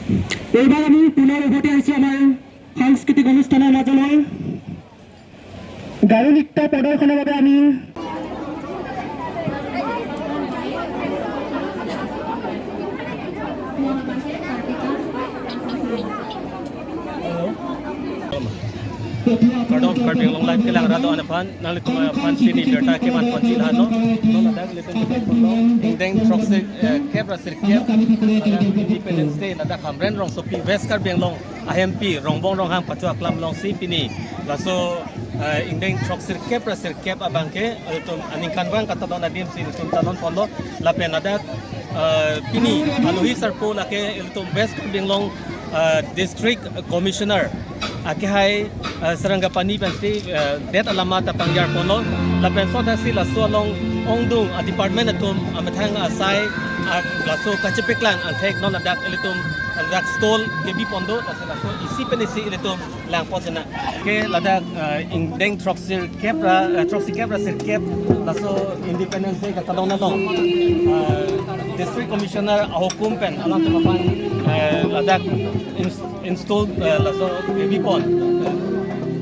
এইবাৰ আমি পুনৰ উভতি আহিছোঁ আমাৰ সাংস্কৃতিক অনুষ্ঠানৰ মাজলৈ। গাৰো নৃত্য প্ৰদৰ্শনৰ বাবে আমি Kardong Karbi Anglong live kelang rado ana phan nang kuma phan pini berta ke man panchi dha no no la dak leten ingdeng troxy cap ra sir cap Independence Day la dak hamren rong sopi West Karbi Anglong IMP rongbong rong hang pachua klam long si pini la so ingdeng troxy cap ra sir cap abang ke tum aning kanwang katadon adim si tum talon pondo la pen dak pini alohi sarpo la ke tum West Karbi Anglong District Commissioner akihai Sarangapani pensi det alama ta pangyar pono la penso ta si la so long ongdung a department atum amathang asai la so kachipiklang ang thek non adak elitum rak stall ke bi pondo la so isi penisi elitum lang posena ke ladak ingdeng troxir kepra troxy kepra sir kep la so Independence Day ka talong na long District Commissioner ahokum pen alang tumapan ladak install la so bi pon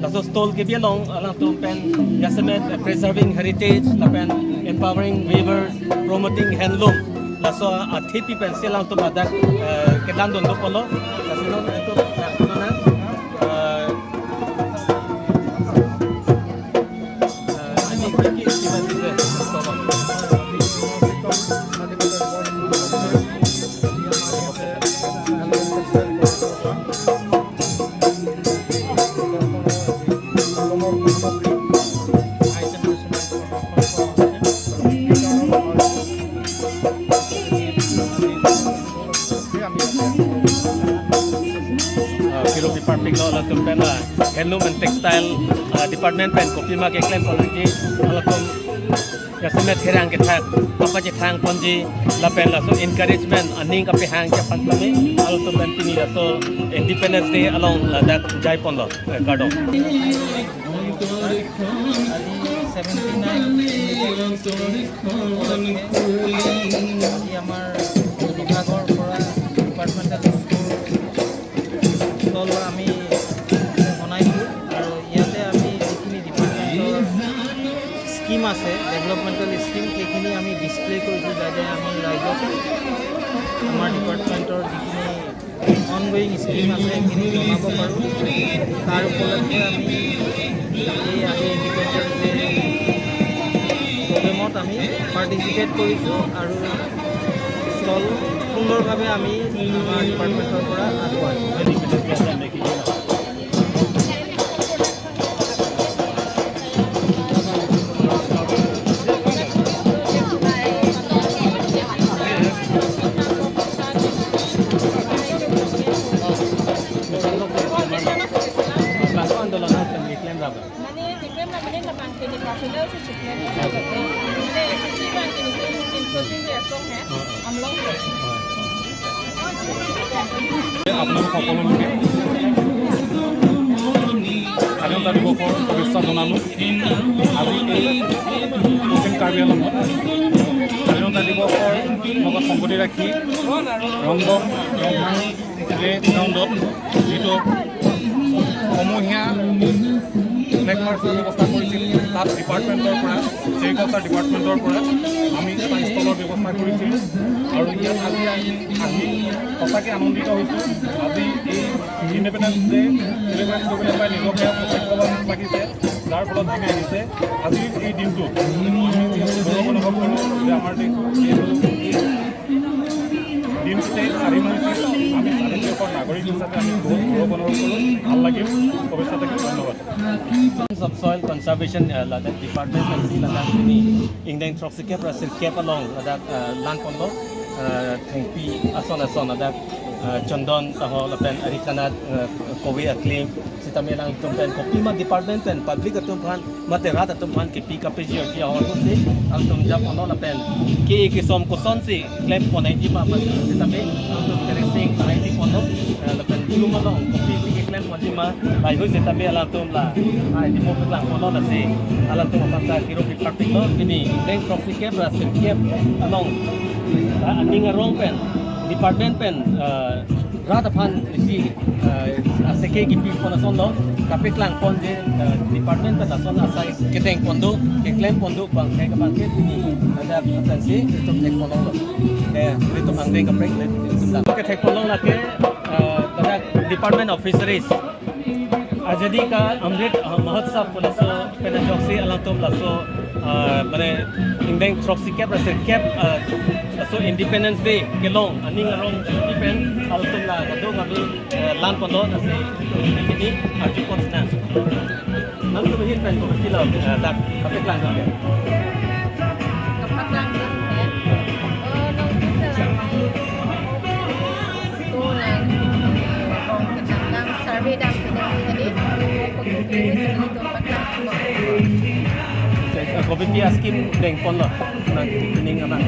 laso stall ke bi along alang tum pen yasemet preserving heritage la pen empowering weavers, promoting handloom laso a thipi pen selang tum adak ke landon do polo laso non ito na ani ki ki ki Kiro department lo la tum pen la handloom and textile department pen kopi ma ke claim poliji ala tum yasumet herang ke thak papa je thang ponji la pen la so encouragement aning ka pe hang ke pan tame ala tum pen pini la so Independence Day along la dak jai pon lo kardong. আজি 79 আজি আমাৰ বিভাগৰ পৰা departmental stall আমি বনাইছোঁ আৰু ইয়াতে আমি যিখিনি ডিপাৰ্টমেণ্টৰ স্কিম আছে, ডেভেলপমেণ্টেল স্কিম, সেইখিনি আমি ডিছপ্লে কৰিছোঁ যাতে আমি ৰাইজক আমাৰ ডিপাৰ্টমেণ্টৰ যিখিনি অনগয়িং স্কিম আছে সেইখিনি জনাব পাৰোঁ। তাৰ উপলক্ষে আমি এই আজি ইণ্ডিপেণ্ডেন্স ডে প্ৰগ্ৰেমত আমি পাৰ্টিচিপেট কৰিছোঁ আৰু ষ্টল সুন্দৰভাৱে আমি আমাৰ ডিপাৰ্টমেণ্টৰ পৰা আগবঢ়াইছোঁ। Independence Day মানে মানে bangkini personnel si chukne মানে SSC bangkini insourcing de asong he amlong he. আপোনালোক সকলোকে স্বাধীনতা দিৱসৰ শুভেচ্ছা জনালোঁ। আজি এই পশ্চিম কাৰ্বি আংলঙত স্বাধীনতা দিৱসৰ লগত সংগতি ৰাখি ৰংবং ৰংহাং প্লে গ্ৰাউণ্ডত যিটো সমূহীয়া ফ্লেগ মাৰ্চৰ ব্যৱস্থা কৰিছিল, তাত ডিপাৰ্টমেণ্টৰ পৰা, ছেৰিকালচাৰ ডিপাৰ্টমেণ্টৰ পৰা আমি এটা ষ্টলৰ ব্যৱস্থা কৰিছিলোঁ আৰু ইয়াত আজি আহি সঁচাকৈ আনন্দিত হৈছোঁ। আজি এই ইণ্ডিপেণ্ডেন্স ডে চেলিব্ৰেট কৰিবলৈ পাই নিজকে সৌভাগ্যৱান লাগিছে, যাৰ ফলত আমি আহিছে। আজিৰ এই দিনটোত আমি যিহেতু গৌৰৱ অনুভৱ কৰোঁ যে আমাৰ দেশ যিহেতু এই দিনটোতে স্বাধীন হৈছিল, আমি স্বাধীন দেশৰ নাগৰিক হিচাপে আমি বহুত গৌৰৱ অনুভৱ কৰোঁ। ভাল লাগিল, শুভেচ্ছা থাকিল, ধন্যবাদ। Of soil conservation ladak department si ladak ini ingdeng troxy cap ra sir cap along ladak lan pondo thengpi ason ason ladak chandon taho lapen arikanat kowi aklim sitame lang tum pen kopi ma department pen public atum phan mate rat atum phan ke pi ka pe ji ki hor ko si ang tum jap ono lapen ke ki som ko son si claim ponai ji ma sitame ang tum terasing variety pondo lapen blue ma long kopi si ke claim ponji ma lai hoi sitame alang tum la ai di mo lang pondo la si alang tum apanta kiro pi partik lo ini deng proxy cap ra sir cap along aning arong pen department pen. rat phan si aseke ki pi pon son lo kapeklang pon je department ta son asai keteng pondo ke claim pondo bang ke ka bang ke ni ada pen si tum tek pon lo ke tum angdeng ka prek le tum la ke tek pon lo la ke dada department of fisheries आजादी का अमृत महोत्सव पुनसो पेना जोक्सी अलंतुम laso mane indeng troxy cap rasil cap laso Independence Day kelong aning arong independ altum la kado ngabi lan pondo nasi ini arju ponsna nam tu hin pen ko kilo dak kapek lang ko kapek lang nong tu nang bong kedang survey dang Covid dia skim deng pon lo nang pining abang.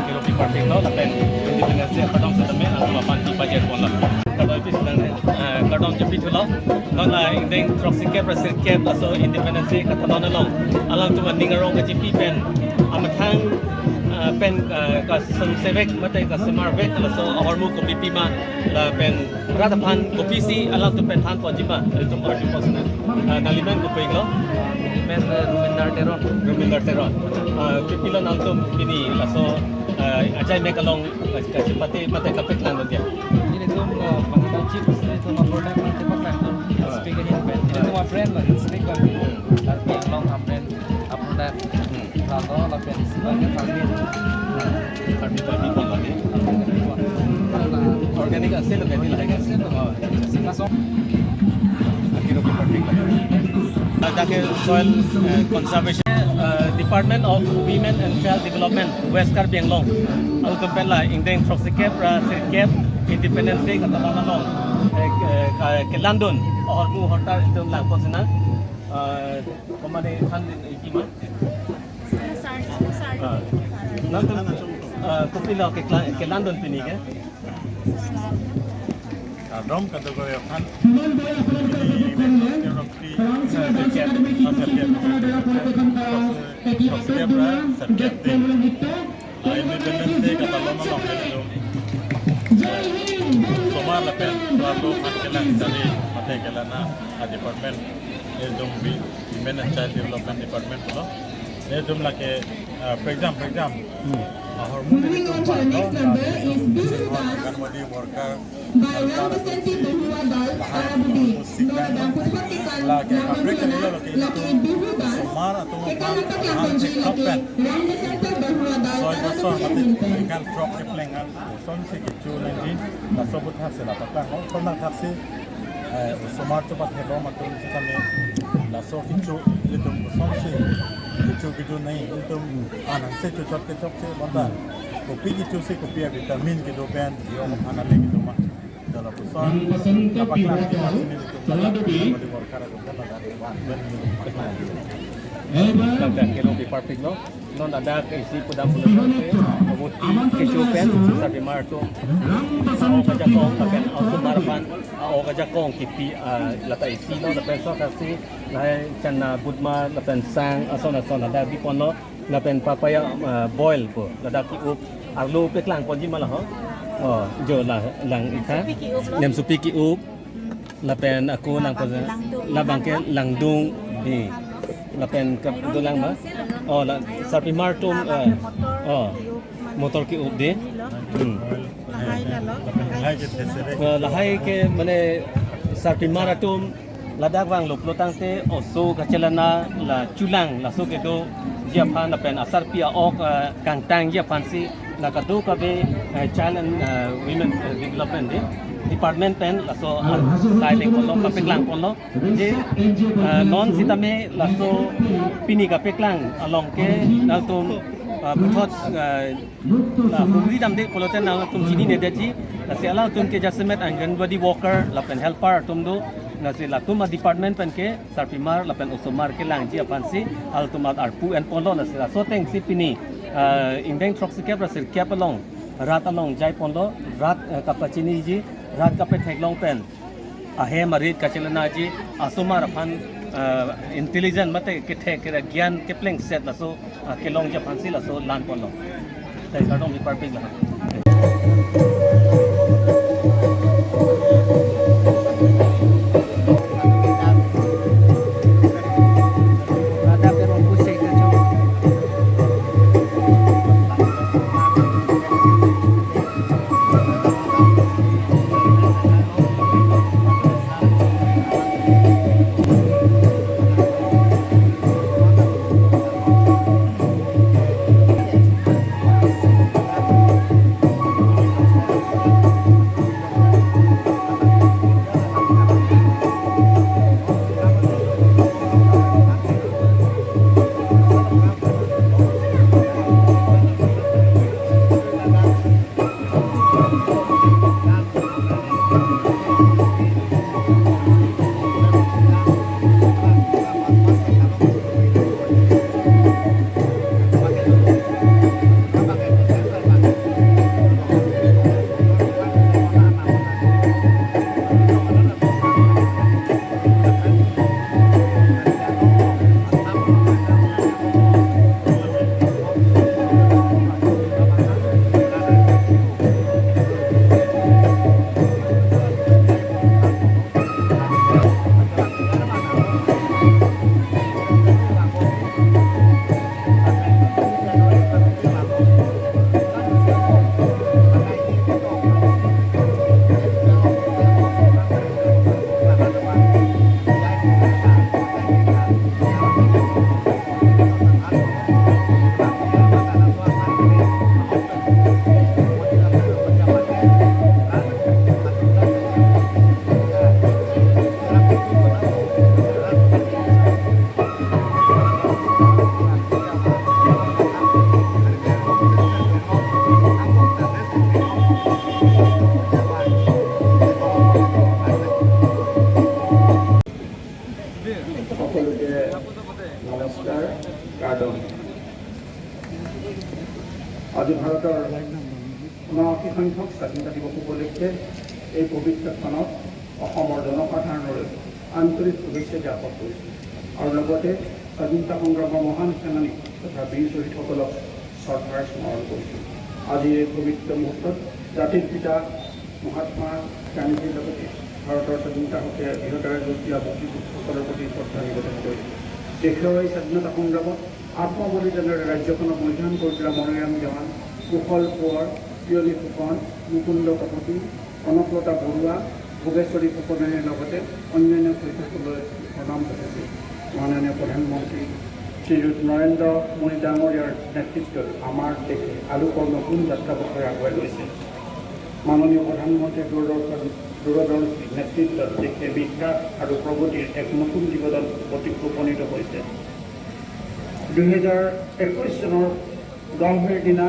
Kiro pi party lo lapen Independence Day kadong sedame atau panti budget pon lo. Kalau itu sedang kadong jepi thulo non la deng proxy cap rasil cap aso Independence Day kathalon long alang tu ningarong ka jepi pen amathang pen ka sevek mate ka semarvek laso ahormu kopi pima la pen radaphan kopi si alang tu pen than pojima tum arju posna nalimen kopi glo men Rumindar Teron Rumindar Teron pipilo nang tum pini laso ajai mekalong ka chipate mate ka peklan dia ini tum banana chips ni tum product ni tum speak in pen ini tum brand la speak la tar pi long amren product lalu la pen sebagai target target target pon lagi organic asel lo kati lagi sinaso akiro ki party la soil conservation Department of Women and Child Development West Karbi Anglong al tumpela ingdeng proxy cap ra sir cap Independence Day kata long ke London hormu hortar itum lang posina komane than ikima London kopila ke London pini ke rom kategori phan Independence Day kata lama somar lapen lalu kelang dari mate kelana department edum women and child development department lo edum lake for example hormone Moving on to the next number is Bihu Dance by Rambasanti Bahua Dal Arabudi. Noradam Puthotikan Lambanjona laki Bihu Dance. Ekanaka Lambanji laki Rambasanti Bahua Dal Arabudi Hinpen. किचु किचु नहीं एकदम आनंद से चुचक के चक से बंदा copy किचु से copy vitamin के दो pen यो खाना ले के दो मा चलो Pusan kapakla K Lang kilo bi perfect no non ada isi pudam pudam se muti kecho pen sabi marto o kaja kong pen also marapan o kaja kong kipi lata isi no la pen so kasi la chana budma la pen sang ason ason ada bi pon no la pen papaya boil ko la da ki up arlo pe klang pon jim mala ho jo la lang ikha nem supi ki up la pen aku nang pon la bangke langdung hi la pen kap dolang ba oh la sarpi martum oh motor ki up de lahai ke mane sarpi maratum ladak wang lop lotang te oso kachelana la chulang la so ke do jia phan la pen asar pi ok kang tang jia phan si la ka do ka be child and women development de department pen la so sai leng pon lo ka peklang pon lo je non sitame la so pini ka peklang along ke na tum puthot la humri dam de poloten na tum chini ne de ji la se ala tum ke jasmet anganwadi worker la pen helper tum do na se la tum department pen ke sarpimar la pen osomar ke lang ji apan si al tum ar pu en pon lo la se la so teng si pini indeng troxy cap la sir cap along rat along jai pon lo rat kapachini ji rat ka pe theklong pen ahe marit kachelana ji asomar phan intelligent mate ke the ke gyan ke pleng set la so ke long ja phansi la so lan pon lo tai kardong mi perfect la. সকলোকে নমস্কাৰ। Cardone আজি ভাৰতৰ 79 সংখ্যক স্বাধীনতা দিৱস উপলক্ষে এই পবিত্ৰ ক্ষণত অসমৰ জনসাধাৰণলৈ আন্তৰিক শুভেচ্ছা জ্ঞাপন কৰিছোঁ আৰু লগতে স্বাধীনতা সংগ্ৰামৰ মহান সেনানী তথা বীৰ শ্বহীদসকলক শ্ৰদ্ধাৰে স্মৰণ কৰিছোঁ। আজিৰ এই পবিত্ৰ মুহূৰ্তত জাতিৰ পিতা মহাত্মা গান্ধীৰ লগতে ভাৰতৰ স্বাধীনতাৰ হকে দৃঢ়তাৰে যুঁজ দিয়া মুক্তিযোদ্ধাসকলৰ প্ৰতি শ্ৰদ্ধা নিবেদন কৰিছোঁ। দেশৰ এই স্বাধীনতা সংগ্ৰামত আত্মবলিদানেৰে ৰাজ্যখনক মৈদান কৰি তোলা মণিৰাম দেৱান, কুশল কোঁৱৰ, পিয়লি ফুকন, মুকুন্দ কাকতি, কনকলতা বৰুৱা, ভোগেশ্বৰী ফুকননিৰ লগতে অন্যান্য শ্বহীদসকললৈ প্ৰণাম জনাইছোঁ। মাননীয় প্ৰধানমন্ত্ৰী শ্ৰীযুত নৰেন্দ্ৰ মোদী ডাঙৰীয়াৰ নেতৃত্বত আমাৰ দেশে আলোকৰ নতুন যাত্ৰাপথৰে আগুৱাই গৈছে। মাননীয় প্ৰধানমন্ত্ৰীৰ দূৰদৰ্শী নেতৃত্বত দেশে বিকাশ আৰু প্ৰগতিৰ এক নতুন দিগত উপনীত হৈছে। 2021 চনৰ 10 মে'ৰ দিনা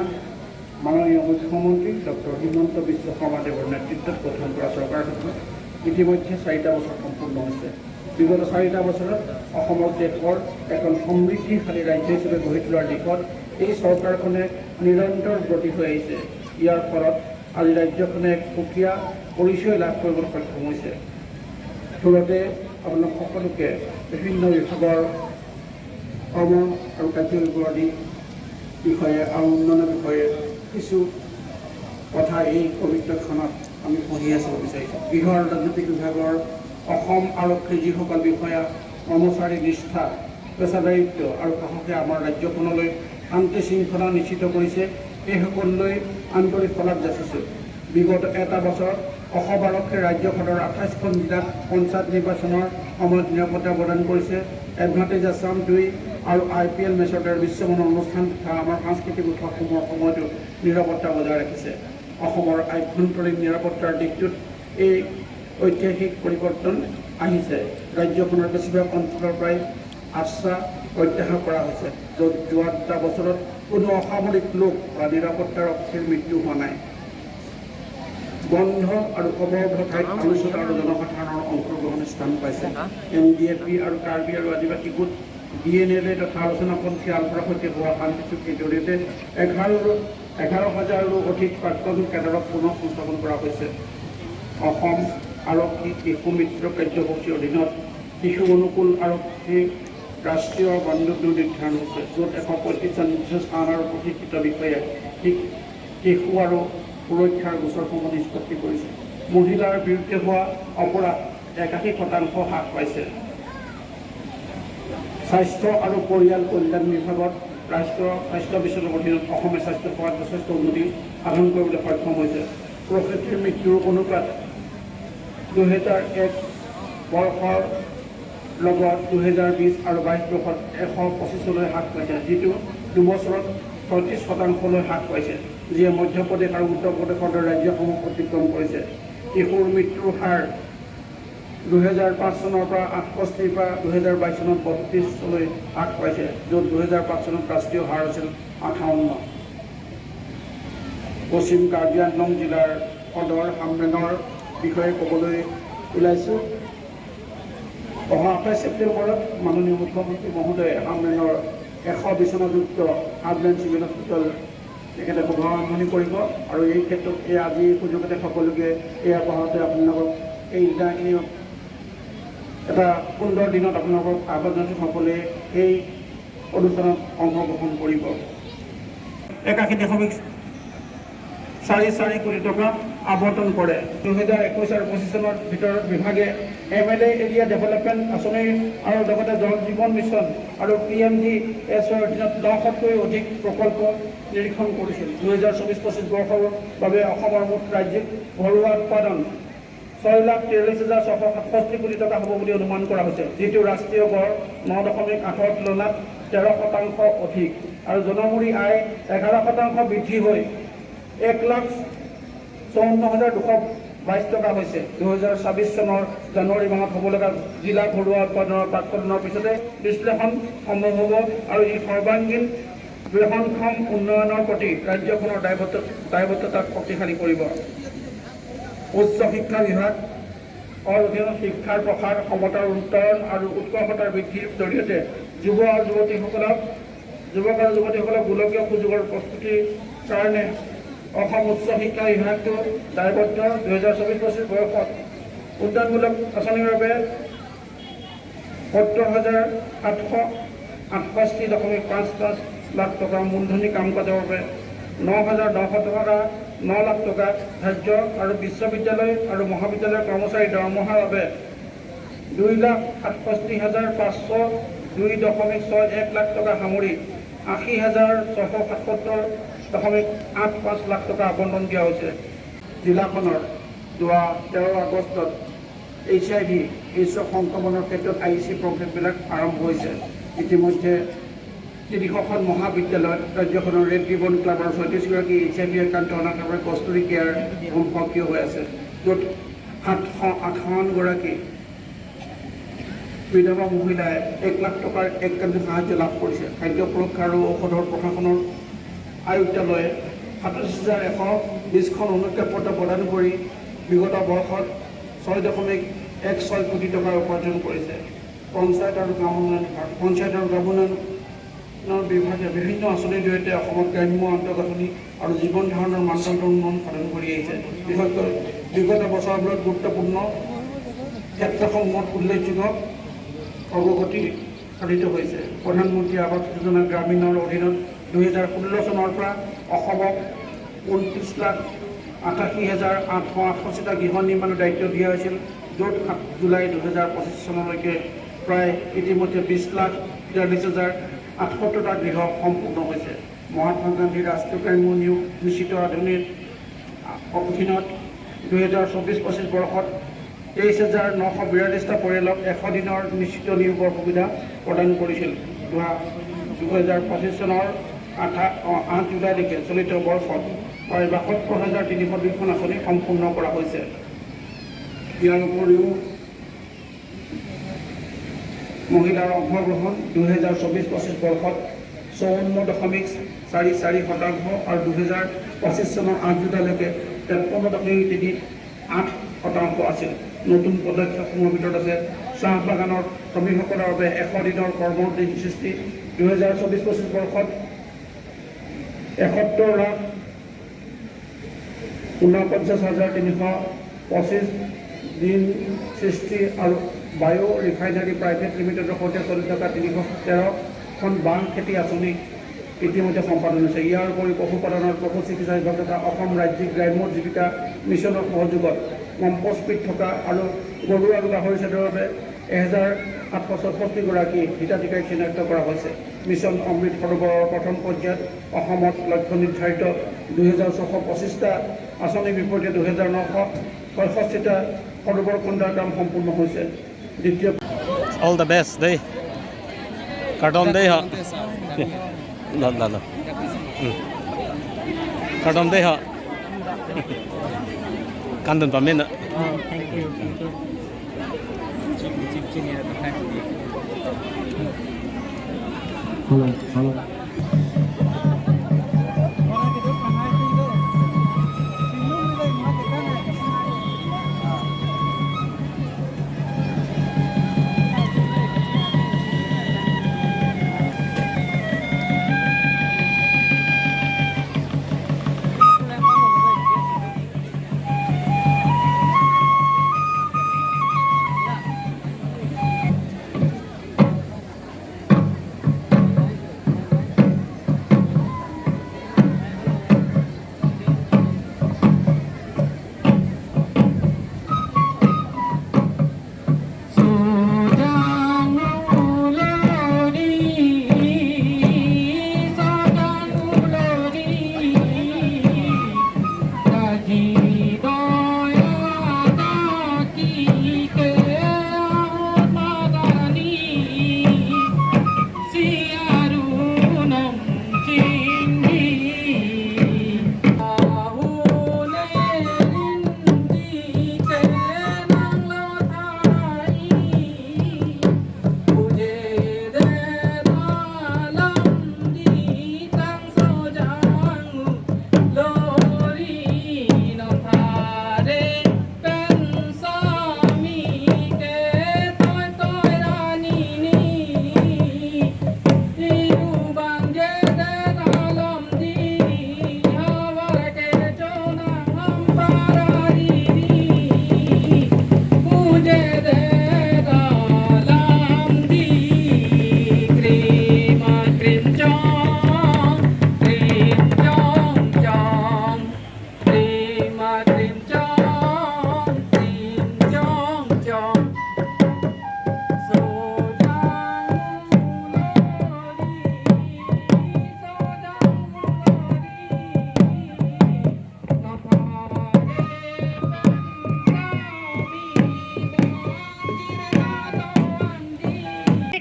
মাননীয় মুখ্যমন্ত্ৰী ডক্টৰ হিমন্ত বিশ্ব শৰ্মাদেৱৰ নেতৃত্বত গঠন কৰা চৰকাৰখনৰ ইতিমধ্যে 4টা বছৰ সম্পূৰ্ণ হৈছে। বিগত 4টা বছৰত অসমক দেশৰ এখন সমৃদ্ধিশালী ৰাজ্য হিচাপে গঢ়ি তোলাৰ দিশত এই চৰকাৰখনে নিৰন্তৰ ব্ৰতী হৈ আহিছে। ইয়াৰ ফলত আজি ৰাজ্যখনে এক সুকীয়া পৰিচয় লাভ কৰিবলৈ সক্ষম হৈছে। থোৰতে আপোনালোক সকলোকে বিভিন্ন বিভাগৰ কৰ্ম আৰু কাৰ্যবিৱৰণী বিষয়ে আৰু উন্নয়নৰ বিষয়ে কিছু কথা এই পবিত্ৰ ক্ষণত আমি ফঁহিয়াই চাব বিচাৰিছোঁ। গৃহ আৰু ৰাজনৈতিক বিভাগৰ অসম আৰক্ষীৰ যিসকল বিষয়া কৰ্মচাৰী নিষ্ঠা, পেছাদাৰিত্ব আৰু সাহসে আমাৰ ৰাজ্যখনলৈ শান্তি শৃংখলা নিশ্চিত কৰিছে, এইসকললৈ আন্তৰিক শলাগ যাচিছোঁ। বিগত এটা বছৰত অসম আৰক্ষীয়ে ৰাজ্যখনৰ 28খন জিলাত পঞ্চায়ত নিৰ্বাচনৰ সময়ত নিৰাপত্তা প্ৰদান কৰিছে। এডভান্টেজ আছাম 2 আৰু আইপিএল মেচৰ দৰে বিশ্বমানৰ অনুষ্ঠান তথা আমাৰ সাংস্কৃতিক উৎসৱসমূহৰ সময়তো নিৰাপত্তা বজাই ৰাখিছে। অসমৰ আভ্যন্তৰীণ নিৰাপত্তাৰ দিশটোত এই ঐতিহাসিক পৰিৱৰ্তন আহিছে। ৰাজ্যখনৰ বেছিভাগ অঞ্চলৰ পৰাই আবছা প্ৰত্যাহাৰ কৰা হৈছে, য'ত যোৱা 2টা বছৰত কোনো অসামৰিক লোক বা নিৰাপত্তাৰক্ষীৰ মৃত্যু হোৱা নাই। বন্ধ আৰু অৱৰুদ্ধ ঠাইত আলোচনা আৰু জনসাধাৰণৰ অংশগ্ৰহণ স্থান পাইছে। এনডিএফবি আৰু কাৰ্বি আৰু আদিবাসী গোট ডিএনএল এ তথা আলোচনাপন্থী আলফাৰ সৈতে হোৱা শান্তি চুক্তিৰ জৰিয়তে 11 হাজাৰৰো অধিক প্ৰাক্তন কেডাৰক পুনৰ সংস্থাপন কৰা হৈছে। অসম আৰক্ষী শিশু মিত্ৰ কাৰ্যসূচীৰ অধীনত শিশু অনুকূল আৰক্ষী ৰাষ্ট্ৰীয় মানদণ্ড নিৰ্ধাৰণ হৈছে, য'ত 135টা নিৰ্দিষ্ট স্থান আৰু প্ৰশিক্ষিত বিষয়াই শিশু আৰু সুৰক্ষাৰ গোচৰসমূহ নিষ্পত্তি কৰিছে। মহিলাৰ বিৰুদ্ধে হোৱা অপৰাধ 81% হ্ৰাস পাইছে। স্বাস্থ্য আৰু পৰিয়াল কল্যাণ বিভাগত ৰাষ্ট্ৰীয় স্বাস্থ্য মিছনৰ অধীনত অসমে স্বাস্থ্য সেৱাত যথেষ্ট উন্নতি সাধন কৰিবলৈ সক্ষম হৈছে। প্ৰসূতিৰ মৃত্যুৰ অনুপাত 2001 বৰ্ষৰ লগত 2020 আৰু 22 বৰ্ষত 125লৈ হ্ৰাস পাইছে, যিটো 2 বছৰত 36%লৈ হ্ৰাস পাইছে, যিয়ে মধ্যপ্ৰদেশ আৰু উত্তৰ প্ৰদেশৰ দৰে ৰাজ্যসমূহ অতিক্ৰম কৰিছে। শিশুৰ মৃত্যুৰ হাৰ 2005 চনৰ পৰা 68ৰ পৰা 2022 চনত 32লৈ হ্ৰাস পাইছে, য'ত 2005 চনত ৰাষ্ট্ৰীয় হাৰ আছিল 58। পশ্চিম কাৰ্বি আংলং জিলাৰ সদৰ হামৰেণৰ বিষয়ে ক'বলৈ ওলাইছোঁ। অহা 28 ছেপ্টেম্বৰত মাননীয় মুখ্যমন্ত্ৰী মহোদয়ে হামৰেণৰ 100 বিচনাযুক্ত হামৰেণ চিভিল হস্পিটেল তেখেতে শুভাৰম্ভণি কৰিব আৰু এই ক্ষেত্ৰত এই আজি সুযোগতে সকলোকে এই আপাহতে আপোনালোকক এই এই এটা সুন্দৰ দিনত আপোনালোকক আহ্বান জনাইছোঁ, সকলোৱে এই অনুষ্ঠানত অংশগ্ৰহণ কৰিব। 81.44 কোটি টকা আবণ্টন কৰে। 2021 আৰু 25 চনৰ ভিতৰত বিভাগে এম.এল.এ. এৰিয়া ডেভেলপমেণ্ট আঁচনিৰ আৰু লগতে জল জীৱন মিছন আৰু পিএমজি এছৰ অধীনত 900তকৈ অধিক প্ৰকল্প নিৰীক্ষণ কৰিছিল। 2024-25 বৰ্ষৰ বাবে অসমৰ মুঠ ৰাজ্যিক ঘৰুৱা উৎপাদন 6,43,667 কোটি টকা হ'ব বুলি অনুমান কৰা হৈছে, যিটো ৰাষ্ট্ৰীয় গড় 9.8ৰ তুলনাত 13% অধিক আৰু জনমূৰি আয় 11% বৃদ্ধি হৈ 1,54,222 টকা হৈছে। 2026 চনৰ জানুৱাৰী মাহত হ'ব লগা জিলা ঘৰুৱা উৎপাদনৰ প্ৰাককলনৰ পিছতে বিশ্লেষণ সম্ভৱ হ'ব আৰু ই সৰ্বাংগীন বহনক্ষম উন্নয়নৰ প্ৰতি ৰাজ্যখনৰ দায়বদ্ধতাক শক্তিশালী কৰিব। উচ্চ শিক্ষা বিভাগ অধীনত শিক্ষাৰ প্ৰসাৰ, সমতাৰ উত্তৰণ আৰু উৎকৰ্ষতাৰ বৃদ্ধিৰ জৰিয়তে যুৱক আৰু যুৱতীসকলক গোলকীয় সুযোগৰ প্ৰস্তুতিৰ কাৰণে অসম উচ্চ শিক্ষা বিভাগটো দায়বদ্ধ। 2024-25 বৰ্ষত উন্নয়নমূলক আঁচনিৰ বাবে 70,768.55 লাখ টকা, মূলধনী কাম কাজৰ বাবে 9,900 টকা 9 লাখ টকা ধাৰ্য আৰু বিশ্ববিদ্যালয় আৰু মহাবিদ্যালয়ৰ কৰ্মচাৰীৰ দৰমহাৰ বাবে 2,67,502.61 লাখ টকা সামৰি 80,677.85 লাখ টকা আবণ্টন দিয়া হৈছে। জিলাখনৰ যোৱা 13 আগষ্টত এইচ.আই.ভি. এইডছৰ সংক্ৰমণৰ ক্ষেত্ৰত আই.ই.চি. প্ৰগ্ৰেমবিলাক আৰম্ভ হৈছে। ইতিমধ্যে 300খন মহাবিদ্যালয়ত ৰাজ্যখনৰ ৰেড ৰিবন ক্লাবৰ 36গৰাকী এইচ.আই.ভি. আক্ৰান্ত অনাথৰ বাবে কস্তুৰী কেয়াৰ হোম সক্ৰিয় হৈ আছে, য'ত 758গৰাকী বিধৱা মহিলাই 1 লাখ টকাৰ এককালীন সাহায্য লাভ কৰিছে। খাদ্য সুৰক্ষা আৰু ঔষধৰ প্ৰশাসনৰ আয়ুক্তালয়ে 37,120খন অনুজ্ঞাপত্ৰ প্ৰদান কৰি বিগত বৰ্ষত 6.16 কোটি টকাৰ উপাৰ্জন কৰিছে। পঞ্চায়ত আৰু গ্ৰাম উন্নয়ন বিভাগ। পঞ্চায়ত আৰু গ্ৰাম উন্নয়ন বিভাগে বিভিন্ন আঁচনিৰ জৰিয়তে অসমত গ্ৰাম্য আন্তঃগাঁথনি আৰু জীৱন ধাৰণৰ মানদণ্ড উন্নয়ন সাধন কৰি আহিছে। বিশেষকৈ বিগত বছৰবোৰত গুৰুত্বপূৰ্ণ ক্ষেত্ৰসমূহত উল্লেখযোগ্য অগ্ৰগতি সাধিত হৈছে। প্ৰধানমন্ত্ৰী আৱাস যোজনা গ্ৰামীণৰ অধীনত 2016 চনৰ পৰা অসমক 29,88,868টা গৃহ নিৰ্মাণৰ দায়িত্ব দিয়া হৈছিল, য'ত 7 জুলাই 2025 চনলৈকে প্ৰায় ইতিমধ্যে 20,43,078টা গৃহ সম্পূৰ্ণ হৈছে। মহাত্মা গান্ধী ৰাষ্ট্ৰীয় গ্ৰাম্য নিয়োগ নিশ্চিত আঁচনিৰ অধীনত 2024-25 বৰ্ষত 23,942টা পৰিয়ালক 100 দিনৰ নিশ্চিত নিয়োগৰ সুবিধা প্ৰদান কৰিছিল। 2025 চনৰ 8 জুলাইলৈকে চলিত বৰ্ষত প্ৰায় 72,302খন আঁচনি সম্পূৰ্ণ কৰা হৈছে। ইয়াৰ উপৰিও মহিলাৰ অংশগ্ৰহণ 2024-25 বৰ্ষত 54.44% আৰু 2025 চনৰ 8 জুলাইলৈকে 53.38% আছিল। নতুন পদক্ষেপসমূহৰ ভিতৰত আছে চাহ বাগানৰ শ্ৰমিকসকলৰ বাবে 100 দিনৰ কৰ্মদিন সৃষ্টি। 2024-25 বৰ্ষত 71,49,325 দিন সৃষ্টি আৰু বায়' ৰিফাইনাৰী প্ৰাইভেট লিমিটেডৰ সৈতে চলি থকা 313খন বাঁহ খেতি আঁচনি ইতিমধ্যে সম্পাদন হৈছে। ইয়াৰ উপৰি পশুপালনত পশু চিকিৎসা বিভাগ তথা অসম ৰাজ্যিক গ্ৰাম্য জীৱিকা মিছনৰ সহযোগত কম্প'ষ্ট পিট থকা আৰু গৰু আৰু গাহৰি খেদৰ বাবে 1866গৰাকী হিতাধিকাৰীক চিনাক্ত কৰা হৈছে। মিছন অমৃত সৰোবৰৰ প্ৰথম পৰ্যায়ত অসমত লক্ষ্য নিৰ্ধাৰিত 2625টা আঁচনিৰ বিপৰীতে 2966টা সৰোবৰ খন্দাৰ কাম সম্পূৰ্ণ হৈছে। দ্বিতীয় All the best দেই, কাৰ্টন দেই। হ ল ল ল, কাৰ্টন দেই। হ কান্দন পামেন। Thank you, thank you. Hello, hello.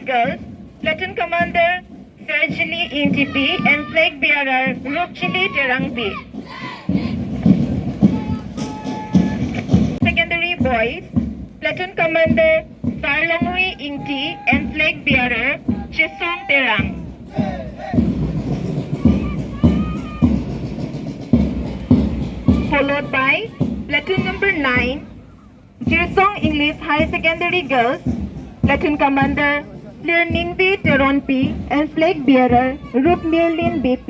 Girls, Platoon Commander Sergili Intipi and Flag Bearer Rupchili Terangpi. Secondary Boys, Platoon Commander Sarlonghui Ingti and Flag Bearer Chisong Terang. Followed by Platoon Number 9, Jirsong English High Secondary Girls, Platoon Commander Ningbi Teron P and Flag Bearer Rup Mirlin BP.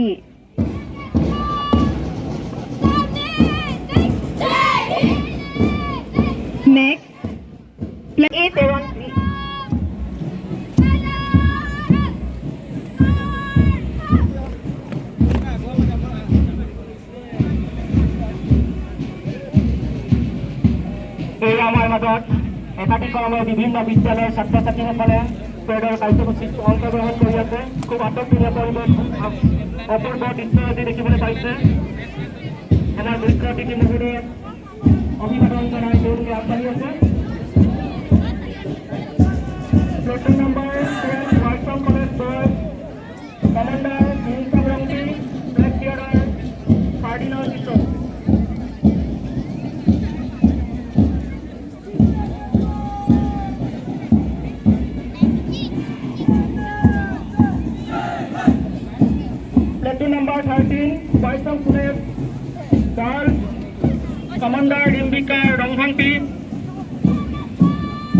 Next, Flag A Teron P. এই আমাৰ মাজত একাদিক্ৰমে বিভিন্ন বিদ্যালয়ৰ ছাত্ৰ ছাত্ৰীসকলে পেৰেডৰ কাৰ্যসূচীত অংশগ্ৰহণ কৰি আছে। খুব আটকধুনীয়া পৰিৱেশ, অপূৰ্ব দৃশ্য আজি দেখিবলৈ পাইছে। আমাৰ মুখ্য অতিথি মহোদয়ে অভিবাদন জনাই তেওঁলোকে আগবাঢ়ি আছে। Platoon number 12, Waisong College Boys, Commander Minsang Rongpi, Flag Bearer Ferdinand Kishore. Platoon number 13, Waisong College Girls, Commander Rimbika Ronghangpi,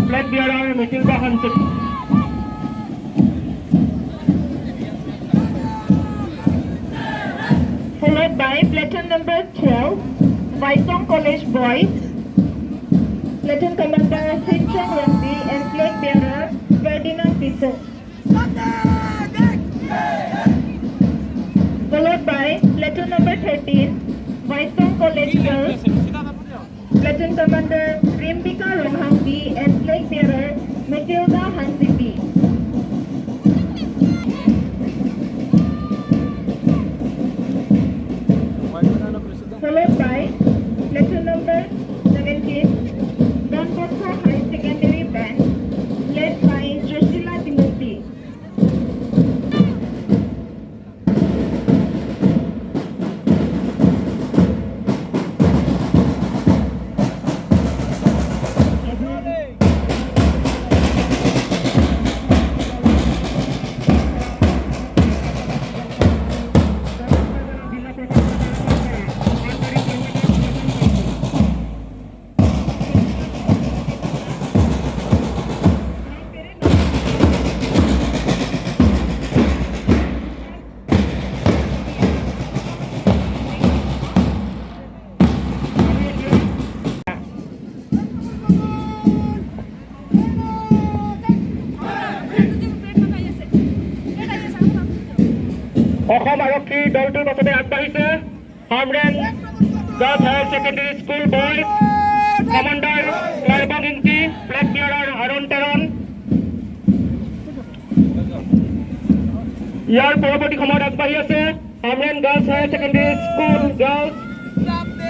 Flag Bearer Matilda Hansik. Followed by Platoon number 12, Waisong College Boys, Platoon Commander Sinchang Rangbi and flag bearer Ferdinand Piso. Followed by platoon number 13, Waisong College Girls, Platoon Commander Rimbika Ronghangpi and flag bearer Matilda Hansipi. Followed by platoon number 17, Don Bosco High Secondary Band, led by Drusilla Timothy. Assam আৰক্ষীৰ দলটোৰ পাছতে আগবাঢ়িছে Hamren Girls Higher Secondary School Boys, Commander Klarbong Ingti, flag bearer Arun Teron. ইয়াৰ পৰৱৰ্তী সময়ত আগবাঢ়ি আছে Hamren Girls Higher Secondary School Girls,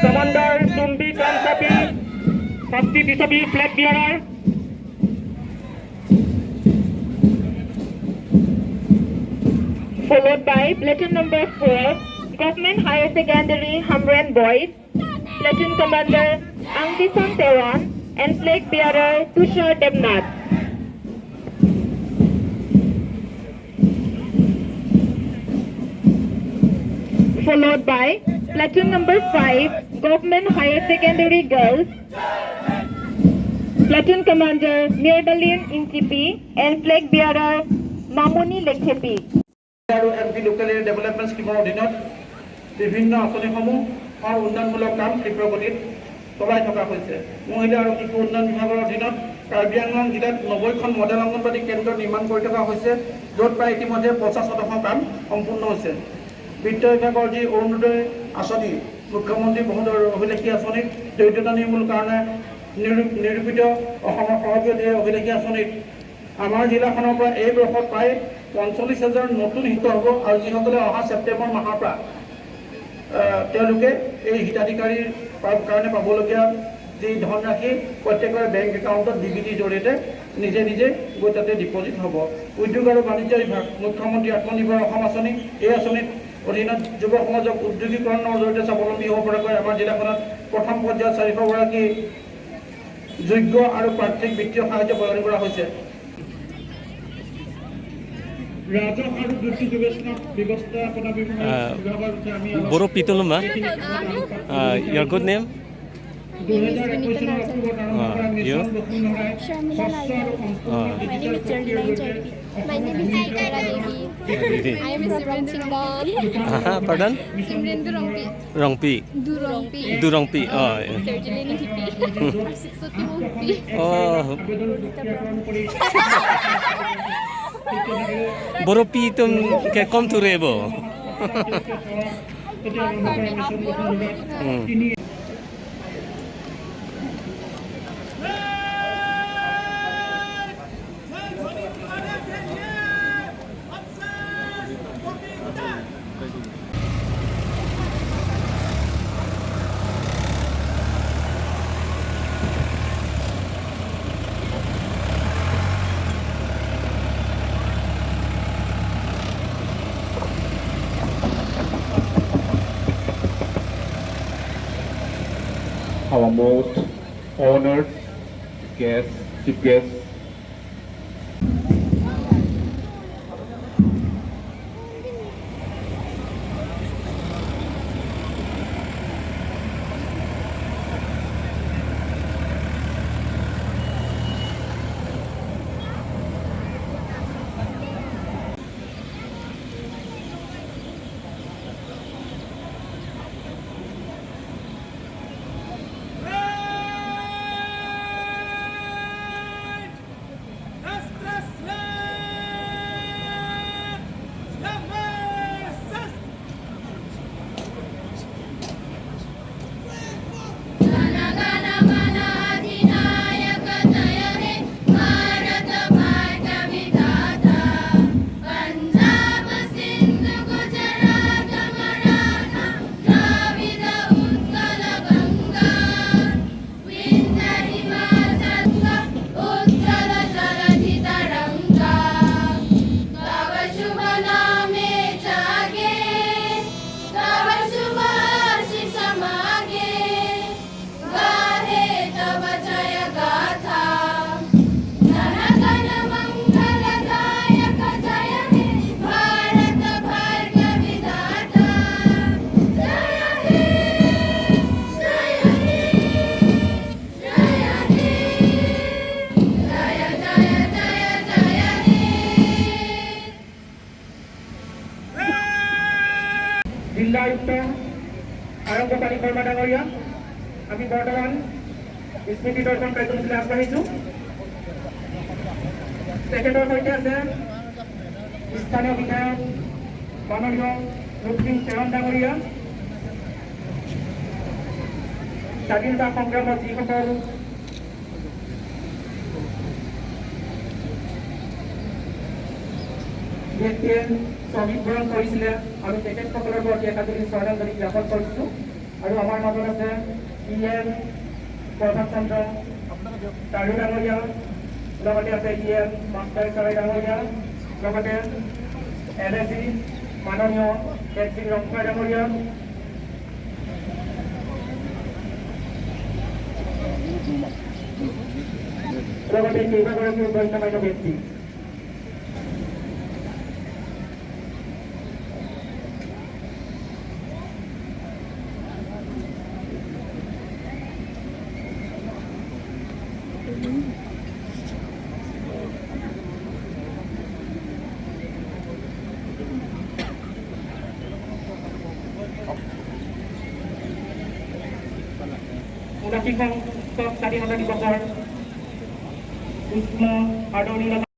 Commander Chumbi Kamchapi, Shakti Tisapi, flag bearer. Followed by platoon number 4, Government Higher Secondary Hamren Boys, Platoon Commander Angdison Teron and flag bearer Tushar Debnath. Followed by platoon number 5, Government Higher Secondary Girls, Platoon Commander Mirdalin Intipi and flag bearer Mamuni Lekhepi. আৰু M P local area development স্কীমৰ অধীনত বিভিন্ন আঁচনিসমূহৰ উন্নয়নমূলক কাম তীব্ৰ গতিত চলাই থকা হৈছে। মহিলা আৰু শিশু উন্নয়ন বিভাগৰ অধীনত কাৰ্বি আংলং জিলাত 90খন মডেল অংগনবাড়ী কেন্দ্ৰ নিৰ্মাণ কৰি থকা হৈছে, য'ত প্ৰায় ইতিমধ্যে 50% কাম সম্পূৰ্ণ হৈছে। বিত্ত বিভাগৰ যি অৰুণোদয় আঁচনি, মুখ্যমন্ত্ৰী মহোদয়ৰ অভিলাষী আঁচনিত দৰিদ্ৰতা নিৰ্মূল কাৰণে নিৰূপিত অসমৰ সৰ্ববৃহৎ এই অভিলাষী আঁচনিত আমাৰ জিলাখনৰ পৰা এই বৰ্ষত প্ৰায় 45,000 নতুন হিত হ'ব আৰু যিসকলে অহা ছেপ্টেম্বৰ মাহৰ পৰা তেওঁলোকে এই হিতাধিকাৰীৰ কাৰণে পাবলগীয়া যি ধনৰাশি প্ৰত্যেকৰে বেংক একাউণ্টত ডিবিটিৰ জৰিয়তে নিজে নিজে গৈ তাতে ডিপ'জিট হ'ব। উদ্যোগ আৰু বাণিজ্য বিভাগ, মুখ্যমন্ত্ৰী আত্মনিৰ্ভৰ অসম আঁচনি, এই আঁচনিত অধীনত যুৱ সমাজক উদ্যোগীকৰণৰ জৰিয়তে স্বাৱলম্বী হ'ব পৰাকৈ আমাৰ জিলাখনত প্ৰথম পৰ্যায়ত 400গৰাকী যোগ্য আৰু প্ৰাৰ্থীক বিত্তীয় সাহায্য প্ৰদান কৰা হৈছে। ৰাজহ আৰু দুৰ্যোগ ব্যৱস্থাপনা বিভাগৰ বিষয়ে আমি অলপ Boro Pituluma, your good name? 2021 চনৰ অক্টোবৰত আৰম্ভ কৰা You? Mission বসুন্ধৰাই Sharmila স্বচ্ছ আৰু Narzary. সম্পূৰ্ণ My name digital is Sharmila প্ৰক্ৰিয়াৰ জৰিয়তে Jaipi. My name is Aitara Devi. Didi. I am from Chingdon. Pardon? Simrendu Rongpi. Rongpi. Durongpi. Durongpi. Oh, yeah. Sergilini Hipi. Siksoti Mukti. Oh, আবেদন প্ৰক্ৰিয়াকৰণ কৰি Boro Pitum ke kom tu rebo. আৰম্ভ কৰা mission বসুন্ধৰা তিনি Our most honored guest, chief guest, জিলা আয়ুক্ত আৰম্ভকাৰী শৰ্মা ডাঙৰীয়া। আমি বৰ্তমান স্মৃতি দৰ্শন কাৰ্যসূচীলৈ আগবাঢ়িছোঁ। তেখেতৰ সৈতে আছে স্থানীয় বিধায়ক মাননীয় ৰূপসিং তেৰণ ডাঙৰীয়া। স্বাধীনতা সংগ্ৰামত যিসকল ব্যক্তিয়ে শ্বহীদ বৰণ কৰিছিলে, আমি তেখেতসকলৰ প্ৰতি একাজলি শ্ৰদ্ধাঞ্জলি জ্ঞাপন কৰিছোঁ। আৰু আমাৰ মাজত আছে ই এম প্ৰভাত চন্দ্ৰ তাৰু ডাঙৰীয়া, লগতে আছে ই এম মাষ্টাৰ চৰাই ডাঙৰীয়া, লগতে এল এ চি মাননীয় এছ চি ৰংখোৱা ডাঙৰীয়া। লগতে কেইবাগৰাকীও গণ্যমান্য ব্যক্তি। 79 সংখ্যক স্বাধীনতা দিৱসৰ উষ্ম আদৰণি।